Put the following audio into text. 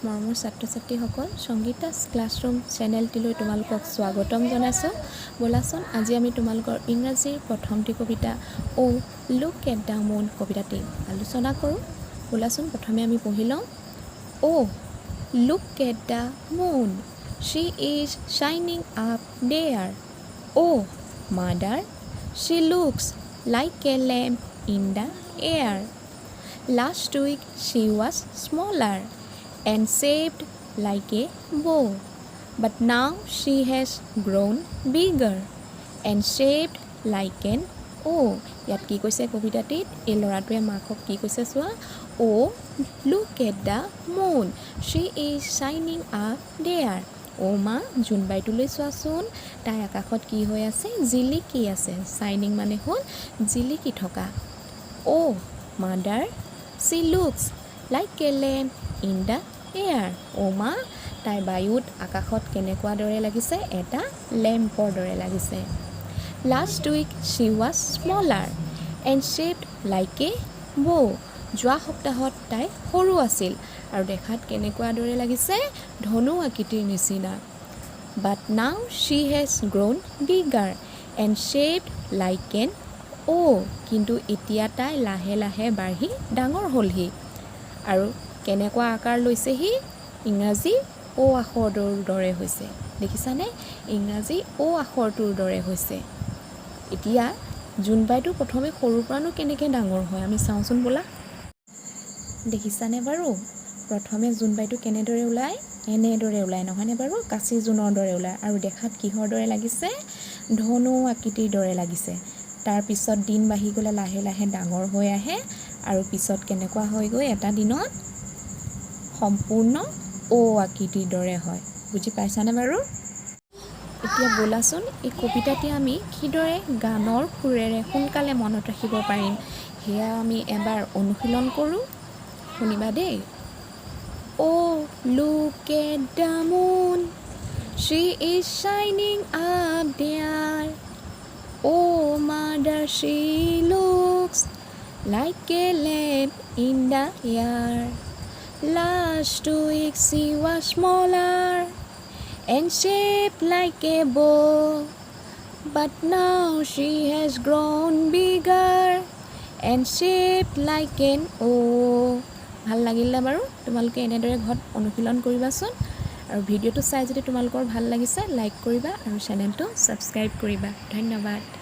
মৰমৰ ছাত্ৰ ছাত্ৰীসকল, সংগীতাছ ক্লাছৰুম চেনেলটিলৈ তোমালোকক স্বাগতম জনাইছোঁ। ব'লাচোন, আজি আমি তোমালোকৰ ইংৰাজীৰ প্ৰথমটি কবিতা "Oh, Look at the Moon" কবিতাটি আলোচনা কৰোঁ। ব'লাচোন, প্ৰথমে আমি পঢ়ি লওঁ। Oh, look at the moon, she is shining up there. Oh, mother, she looks like a lamp in the air. Last week she was smaller and shaped like a bow. But now she has grown bigger and shaped like an O. ইয়াত কি কৈছে কবিতাটিত? এই ল'ৰাটোৱে মাকক কি কৈছে চোৱা। Oh, look at the moon, she is shining up there. অ' মা, জোনবাইটোলৈ চোৱাচোন, তাই আকাশত কি হৈ আছে? জিলিকি আছে। শ্বাইনিং মানে হ'ল জিলিকি থকা। Oh, mother, she looks like a lamp in the air. অ' মা, তাই বায়ুত আকাশত কেনেকুৱা দৰে লাগিছে? এটা লেম্পৰ দৰে লাগিছে। Last week she was smaller and shaped like a bow. যোৱা সপ্তাহত তাই সৰু আছিল আৰু দেখাত কেনেকুৱা দৰে লাগিছে? ধনু আকৃতিৰ নিচিনা। But now she has grown bigger and shaped like an O. কিন্তু এতিয়া তাই লাহে লাহে বাঢ়ি ডাঙৰ হ'লহি আৰু কেনেকুৱা আকাৰ লৈছেহি? ইংৰাজী অ' আখৰটোৰ দৰে হৈছে। দেখিছানে? ইংৰাজী অ' আখৰটোৰ দৰে হৈছে। এতিয়া জোনবাইটো প্ৰথমে সৰুৰ পৰানো কেনেকৈ ডাঙৰ হয়, আমি চাওঁচোন ব'লা। দেখিছানে বাৰু, প্ৰথমে জোনবাইটো কেনেদৰে ওলায়? এনেদৰে ওলায়, নহয়নে বাৰু? কাঁচি জোনৰ দৰে ওলায় আৰু দেখাত কিহৰ দৰে লাগিছে? ধনু আকৃতিৰ দৰে লাগিছে। তাৰপিছত দিন বাঢ়ি গ'লে লাহে লাহে ডাঙৰ হৈ আহে আৰু পিছত কেনেকুৱা হয়গৈ? এটা দিনত সম্পূৰ্ণ অ' আকৃতিৰ দৰে হয়। বুজি পাইছানে বাৰু? এতিয়া ব'লাচোন, এই কবিতাটি আমি কিদৰে গানৰ সুৰেৰে সোনকালে মনত ৰাখিব পাৰিম, সেয়া আমি এবাৰ অনুশীলন কৰোঁ। শুনিবা দেই। Oh, look at the moon, she is shining up there. Oh, mother, she looks like a lamp in the air. Last week she was smaller and shaped like a bow. But now she has grown bigger and shaped like an O. ভাল লাগিলনে বাৰু? তোমালোকে এনেদৰে ঘৰত অনুশীলন কৰিবাচোন আৰু ভিডিঅ'টো চাই যদি তোমালোকৰ ভাল লাগিছে, লাইক কৰিবা আৰু চেনেলটো ছাবস্ক্ৰাইব কৰিবা। ধন্যবাদ।